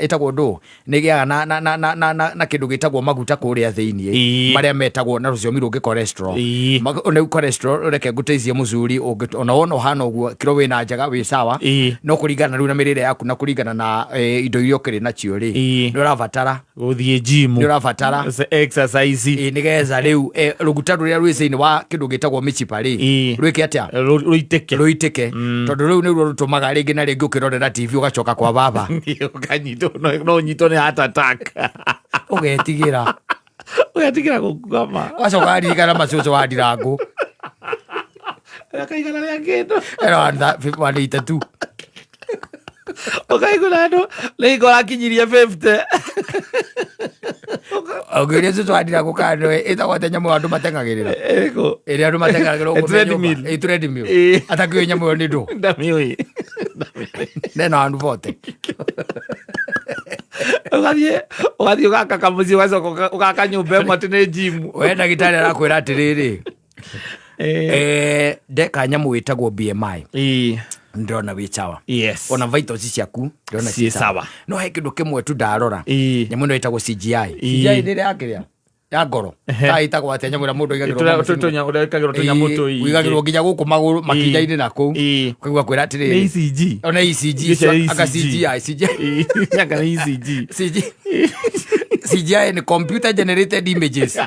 Ĩtagwo ndũ nĩ ĩgĩaga na, na, na, na, na, na, na kĩndũ gĩtagwo maguta kũrĩa thĩiniĩ marĩa metagwo na rũciomi rũngĩ cholesterol. Rĩu cholesterol, reke ngũteithie mũcuri, ona wona ũhana ũguo kiro wĩna njega wĩ sawa, no kũringana rĩu na mĩrĩre yaku na kũringana na indo iria ũkĩrĩ nacio rĩ, nĩ ũrabatara gũthiĩ gym, nĩ ũrabatara exercise. Nĩgetha rĩu rũguta rũrĩa rwĩ thĩinĩ wa kĩndũ gĩtagwo mĩchipa rĩ, rwĩke atĩa? Rũitĩke. Rũitĩke, tondũ rĩu nĩruo rũtũmaga rĩngĩ na rĩngĩ ũkĩrorera TV ũgacoka kwa baba. Ũkanyitwo, no ũnyitwo nĩ heart attack. Ũgetigĩra. Ũgetigĩra gũkuama. Ũgacoka waririkana macũcũ wa ndirangũ. Akaigana rĩa kĩndũ. Ero 182. Ũkaigua andũ nĩ hingo ũrakinyirie 50. Ũngĩũria cũcũ wa ndirangũ kana nĩwe ĩtagwo atĩa nyamũ ĩyo andũ mateng'agĩrĩra? Ĩrĩkũ? Ĩrĩa andũ mateng'agĩrĩra A gũkũ me nyũmba. treadmill. Ĩ, treadmill. Atakĩũĩ nyamũ ĩyo nĩ ndũ. Ndamĩũĩ. Nena wandu bote. Ũgathiĩ ũgaka kamũciĩ, ũgacoka ũgaka nyũmba ĩmwe atĩ nĩ gym. We ndagĩtarĩ arakwĩra atĩrĩrĩ, ndeka nyamũ ĩtagwo BMI, ndĩrona wĩ sawa. Ona vitals ciaku ndĩrona Ciĩ sawa. No he kĩndũ kĩmwe tu ndarora, nyamũ ĩno ĩtagwo CGI. CGI nĩ ĩrĩa yakĩrĩa ya ngoro ta ĩtagwo atĩa nyamũ ĩrĩa mũndũ aigagĩrwo macini-inĩ? Ũrĩa ĩkagĩrwo tũnyamũ tũingĩ. Ũigagĩrwo nginya gũkũ magũrũ makinya-inĩ na kũu. Ũkaigua kwĩra atĩrĩrĩ, Nĩ ECG. Ona ECG. Icio nĩ Aka ECG. CGI, CGI. Aka nĩ ECG. CG CGI nĩ computer generated images.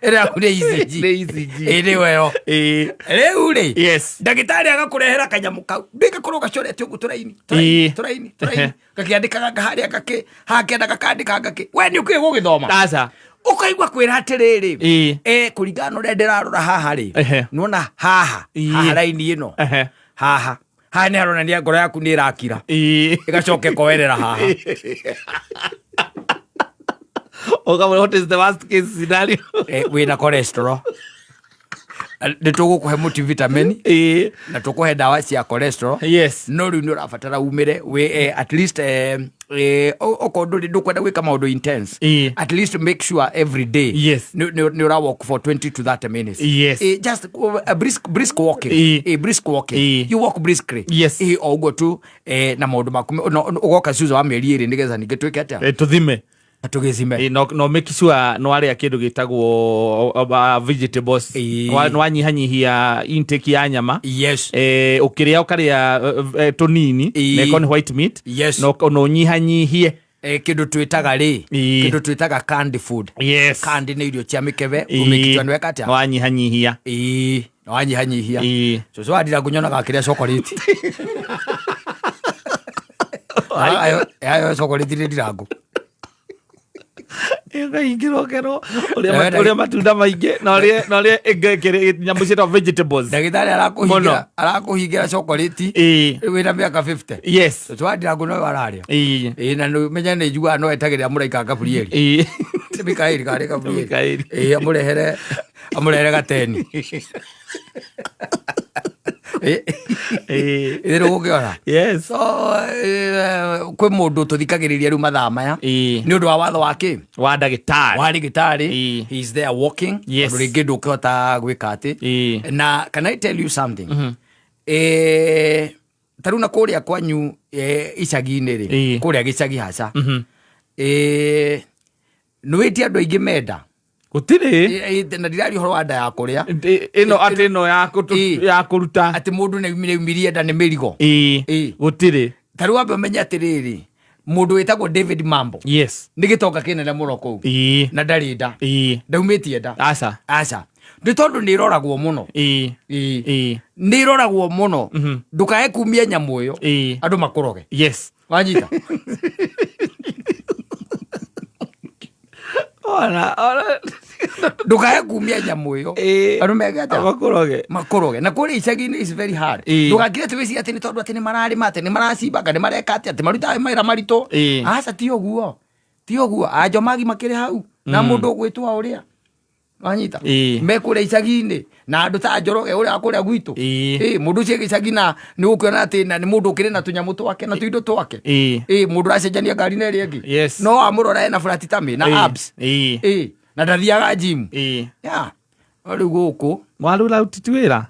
Ĩrĩa yaku nĩ ECG. Nĩ ECG. Ĩ nĩyo ĩyo. Rĩu rĩ, ndagĩtarĩ agakũrehera kanyamũ kau, ndĩgakorwo gacorete ũguo tũraini tũraini, tũraini tũraini, gakĩandĩkaga ngaharĩa gakĩ hakĩenda gakandĩka ngakĩ, we nĩ ũkĩũĩ gũgĩthoma? Aca. Ũkaigua kwĩra atĩrĩrĩ, kũringana na ũrĩa ndĩrarora haha rĩ, nĩwona haha, haha raini ĩno, haha haha nĩ haronania ngoro yaku nĩ ĩrakira, ĩgacoka ĩkoerera haha. Ũkamwĩra, "What is the worst case scenario?" Wĩna cholesterol, nĩ tũgũkũhe multivitamin na tũkũhe ndawa cia cholesterol. No rĩu nĩ ũrabatara umĩre wĩ at least okorwo ndũrĩ ndũkwenda gwĩka maũndũ intense, at least make sure every day nĩ ũra walk for 20 to 30 minutes. Just a brisk walking. Brisk walking. You walk briskly. O ũguo tu, na maũndũ maku ũgoka cuza wa mĩeri 2 nĩgetha ningĩ twĩke atĩa? Tũthime. Tũgĩcime. No make sure no arĩa kĩndũ gĩtagwo vegetables. Nĩwanyihanyihia intake ya nyama. Ũkĩrĩa ũkarĩa tũnini, na ĩkorwo nĩ white meat. No ũnyihanyihie. Kĩndũ twĩtaga rĩ, kĩndũ twĩtaga canned food. Canned nĩ irio cia mĩkebe. Ũmĩkitua nĩ weka atĩa? Nĩwanyihanyihia. Ĩĩ, nĩwanyihanyihia. Cũcũ wa ndirangu nyonaga akĩrĩa chocolate. Ayo chocolate nĩ ndirangu. Ũkaingĩra ũkerwo ũrĩa matunda maingĩ na ũrĩa nyamũ ciĩtagwo vegetables. Ndagĩtarĩ arakũhingĩra, arakũhingĩra chocolate. Rĩu wĩna mĩaka 50. Cũcũ wa ndirangu noyo ararĩa. Ĩĩ, na nĩ menya nĩ njiguaga no etagĩrĩra mũraika Gabrieli. Nĩ Mikaeli kana nĩ Gabrieli? Mikaeli. Ĩĩ, amũrehere gateni. Ĩĩ, rĩu ũgũkĩona. So kwĩ mũndũ tũthikagĩrĩria rĩu mathaa maya nĩ ũndũ wa watho wa kĩ? Wa ndagĩtarĩ. Wa ndagĩtarĩ. He is there walking. Tondũ rĩngĩ ndũkĩhota gwĩka atĩ. Na can I tell you something? Ta rĩu na kũrĩa kwanyu icagi-inĩ rĩ, kũrĩa gĩcagi haca, nĩ wĩtie andũ aingĩ menda? Gũtirĩ. Na ndiraria ũhoro wa nda ya kũrĩa. Ĩno atĩ ĩno ya ya kũruta. Atĩ mũndũ nĩ aumire nda nĩ mĩrigo. Gũtirĩ. Ta rĩu wambe ũmenye atĩrĩrĩ, mũndũ wĩtagwo David Mambo nĩ gĩtonga kĩnene mũno kũu, na ndarĩ nda. Ndaumĩtie nda. Aca. Aca, nĩ tondũ nĩ ĩroragwo mũno. Nĩ ĩroragwo mũno, ndũkae kumia nyamũ ĩyo, andũ makũroge. Wanyita? Ona Ndũkae kumia nyamũ ĩyo, andũ meke atĩa? Makũroge. Makũroge. Na kũrĩa icagi-inĩ is very hard. Ndũgakire atĩ wĩcirie atĩ nĩ tondũ atĩ nĩ mararĩma, atĩ nĩ maracimba, kana nĩ mareka atĩ, atĩ marutaga mawĩra maritũ. Aca, ti ũguo, ti ũguo. Anjomagi makĩrĩ hau na mũndũ ũgwĩtwa ũrĩa wanyita. Me kũrĩa icagi-inĩ na andũ ta Njoroge ũrĩa wa kũrĩa gwitũ. Mũndũ ũcio gĩcagi na nĩ ũkuona atĩ na nĩ mũndũ ũkĩrĩ na tũnyamũ twake na tũindo twake. Mũndũ ũracenjania ngari na ĩrĩa ĩngĩ. No wamũrora ena flat tummy na abs. Na ndathiaga gym. Yeah. No rĩu gũkũ Warura ũtiti wĩra.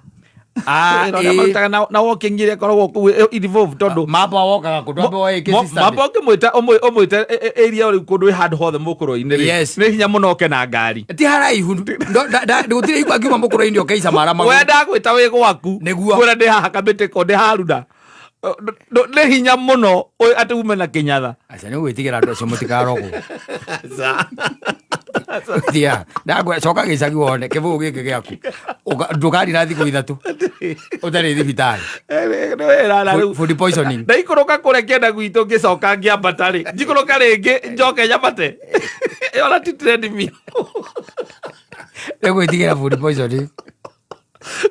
Ah, Wĩra ũrĩa ĩĩ. marutaga na walking iria ĩkoragwo kũu involved tondũ Mamba wokaga kũ ndwambe woe case study. mamba ũngĩmwĩta ũmwĩte area rĩu kũndũ ĩ handũ hothe mũkũrũ-inĩ rĩ Yes. nĩ hinya mũno oke na ngari Ti haraihu. Gũtirĩ hingo angiuma mũkũrũ-inĩ ũkeica mara we magũrũ. ndagwĩta wĩ gwaku Nĩguo. kwĩra ndĩ haha kamĩtĩko ndĩ haruna nĩ hinya mũno atĩ ume na kĩnyatha. Aca nĩ gwĩtigĩra andũ acio mũtikarogwo. Thia, ndagwĩra coka gĩcagi wone kĩbũyũ gĩkĩ gĩaku. Ndũkarira thikũ 3 ũtarĩ thibitarĩ. Food poisoning. Ndaikũrũka kũrĩa kĩenda gwitũ ngĩcoka ngĩambata rĩ njikũrũka rĩngĩ njoke nyambate ĩyo ona ti treadmill. Nĩ gwĩtigĩra food poisoning.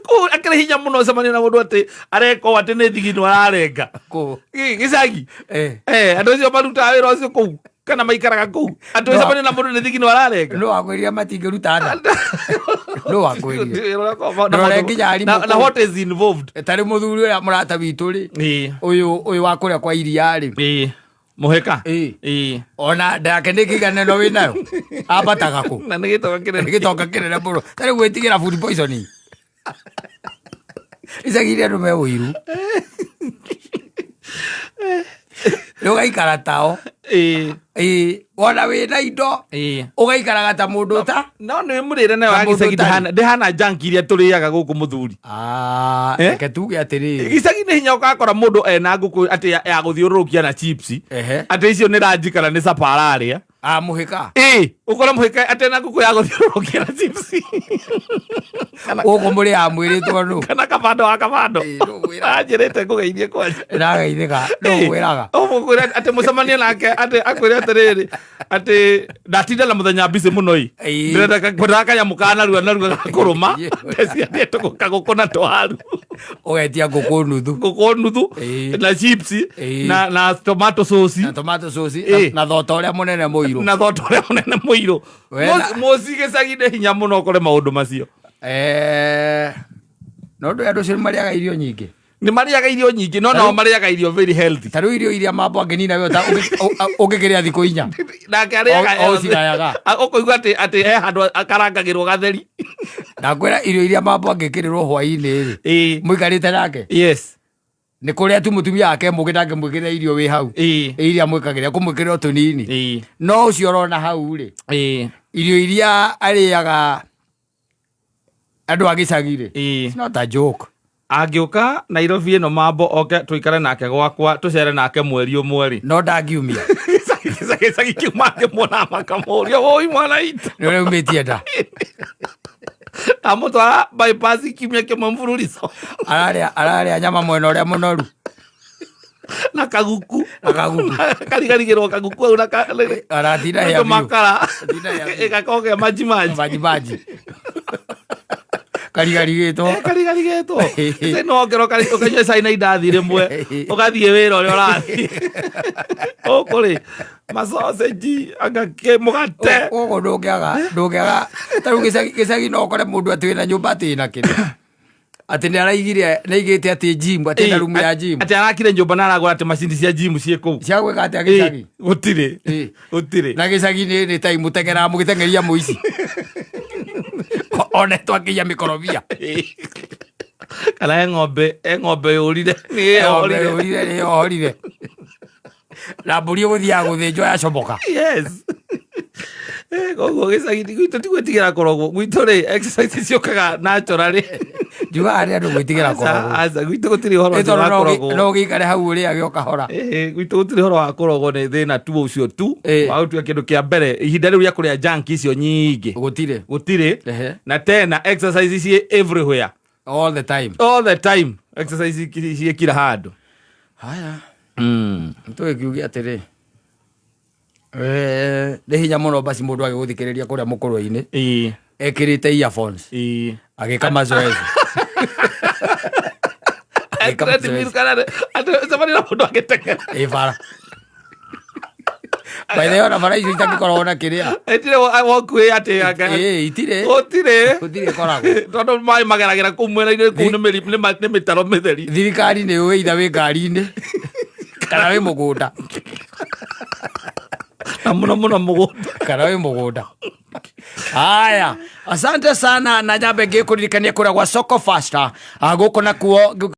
Kũu akĩrĩ hinya mũno ũcemanie na mũndũ atĩ areka ũũ atĩ nĩ thigino ararenga. Kũ? Gĩcagi. Eh. Andũ acio marutaga wĩra ũcio kũu kana maikaraga kũu atĩ No. ũcemanie na mũndũ nĩ thigino ararenga. No wakwĩrire matingĩruta nda. No wakwĩrire. Na Ndũrore nginya arimũ na kũu. what is involved? Tarĩ mũthuri ũrĩa mũrata witũ rĩ ũyũ wa kũrĩa kwa iria rĩ. Ĩĩ. Mũhĩka? Ĩĩ. Ĩĩ. Ona nda yake nĩ kĩiganano wĩ nayo. Ambataga kũ? Na nĩ gĩtonga kĩnene. Nĩ gĩtonga kĩnene mũno. Tarĩ gwĩtigĩra food poisoning. Icagi-inĩ andũ me ũiru. Rĩu ũgaikara tao. Ĩĩ. Ĩĩ. Wona wĩna indo. Ĩĩ. Ũgaikaraga ta mũndũ ta. No nĩ mũrĩre nayo Ta ya mũndũ gĩcagi ũtarĩ. ndĩhana junk iria tũrĩaga gũkũ mũthuri. Ah, Eh? reke tuge atĩrĩrĩ. Gĩcagi nĩ hinya ũgakora mũndũ ena ngũkũ atĩ ya gũthiũrũrũkia na chips. Ehe. Atĩ icio nĩ ranji kana nĩ sapa ararĩa. Ah, mũhĩka. Ĩĩ, ũkore mũhĩka atĩ ena ngũkũ ya gũthiũrũrũkia na chips. Gũkũ mũrĩaga mwĩrĩtwo nũ? Kana kabando wa kabando. Ĩĩ, nũ ũgwĩraga? Anjĩrĩte ngũgeithie kwanja. Ndĩrageithĩka, nũ ũgwĩraga? Ũmũkwĩra atĩ mũcemanie nake atĩ akwĩre atĩrĩrĩ atĩ ndatinda na mũthenya busy mũno ĩ. Ĩĩ. Ndĩrenda ngwendaga kanyamũ ka narua narua ga kũrũma. Ndeciria kagũkũ na twaru. Ũgetia ngũkũ nuthu. Ngũkũ nuthu Ĩĩ. na chips Ĩĩ. na tomato sauce. Na tomato sauce Ĩĩ. na thota ũrĩa mũnene mũirũ. Na thota ũrĩa mũnene mũirũ. We na- Mũci gĩcagi nĩ hinya mũno ũkore maũndũ macio. No ndũĩ andũ acio nĩ marĩaga irio nyingĩ. Nĩ marĩaga irio nyingĩ no nao marĩaga irio very healthy. Ta rĩu irio iria mambo angĩnina we ũngĩkĩrĩa thikũ 4. Nake arĩaga O cigayaga. Ũkũigua atĩ he handũ akarangagĩrwo gatheri. Ndakwĩra irio iria mambo angĩkĩrĩrwo hwaĩ-inĩ rĩ. Ĩĩ. Mũikarĩte nake. Yes. Nĩ kũrĩa tu mũtumia wake mũgĩ ndangĩmwĩkĩrĩra irio wĩ hau. Ĩĩ. Iria mwĩkagĩrĩra kũmwĩkĩrĩra o tũnini. Ĩĩ. No ũcio ũrona hau rĩ. Ĩĩ. Irio iria arĩaga andũ a gĩcagi rĩ. Ĩĩ. It's not a joke. Angĩũka Nairobi ĩno mambo oke tũikare nake gwakwa tũcere nake mweri ũmwe rĩ. No ndangiumia. Gĩcagi kĩu mangĩmuona makamũria woi mwana witũ. Nĩ ũrĩa umĩtie nda. Amũtwara bypass kiumia kĩmwe mfululizo. Ararĩa nyama mwena ũrĩa mũnoru. Na kaguku. Na kaguku. Karigarigĩrwo kaguku hau na Aratinda hĩa biũ. makara. Aratinda hĩa biũ. Ĩgakogĩa maji maji. Maji maji. Karigarigĩtwo. Karigarigĩtwo. Ĩno wongera ũkanyua cai na indathi rĩmwe. Ũgathiĩ wĩra ũrĩa ũrathiĩ. Gũkũ rĩ, masoseji, anga kĩ, mũgate. Gũkũ ndũngĩaga. Ta rĩu gĩcagi no ũkore mũndũ atĩ wĩna nyũmba atĩ ĩna kĩrĩa. Atĩ nĩ araigire, nĩ aigĩte atĩ gym, atĩ ena room ya gym. Atĩ arakire nyũmba na aragũra atĩ macini cia gym ciĩ kũu. Cia gwĩka atĩa gĩcagi? Gũtirĩ. Ĩĩ. Gũtirĩ. Na gĩcagi nĩ time mũteng'eraga mũgĩteng'eria mũici. One twakĩiya mĩkorobia. Kana he ng'ombe yũrire. Nĩ Ng'ombe yohorire. yũrire, nĩ yohorire. Na mbũri ĩgũthiaga gũthĩnjwo yacomoka. Yes. Koguo gĩcagi gwitũ ti gwĩtigĩra kũrogwo. Gwitũ rĩ, exercise ciũkaga naturally. Njugaga nĩ andũ gwĩtigĩra kũrogwo. Aca, gwitũ gũtirĩ ũhoro Ĩ ũcio tondũ wa kũrogwo. no ũgĩikare hau ũrĩage o kahora. Gwitũ gũtirĩ ũhoro wa kũrogwo nĩ thĩna tu ũcio tu. Ĩ. Wa gũtua kĩndũ kĩa mbere, ihinda rĩu rĩa kũrĩa junk icio nyingĩ. Gũtirĩ. Gũtirĩ. Ehe. Na tena exercise ciĩ everywhere. All the time. All the time. Exercise ciĩ kila handũ. Haya. Tũgĩkiuge atĩrĩ. Nĩ hinya mũno basi mũndũ agĩgũthikĩrĩria kũrĩa mũkũrwe-inĩ. Ĩĩ. Ekĩrĩte earphones. Ĩĩ. Agĩka mazoezi. Agĩka mazoezi. Atĩ cemania na mũndũ agĩteng'era. Ĩ bara. By the way, ona bara icio itangĩkoragwo na kĩrĩa. Itirĩ walkway atĩ Ĩ, itirĩ. Gũtirĩ. Gũtirĩ ĩkoragwo. Tondũ maĩ mageragĩra kũu mwena-inĩ kũu nĩ mĩtaro mĩtheri. Thirikari nĩ yũĩ either wĩ ngari-inĩ kana wĩ mũgũnda. Na mũno mũno mũgũnda. Kana wĩ mũgũnda. Haya, Asante sana, na nyambe ngĩkũririkania kũrĩa gwa Soko Faster. Gũkũ nakuo.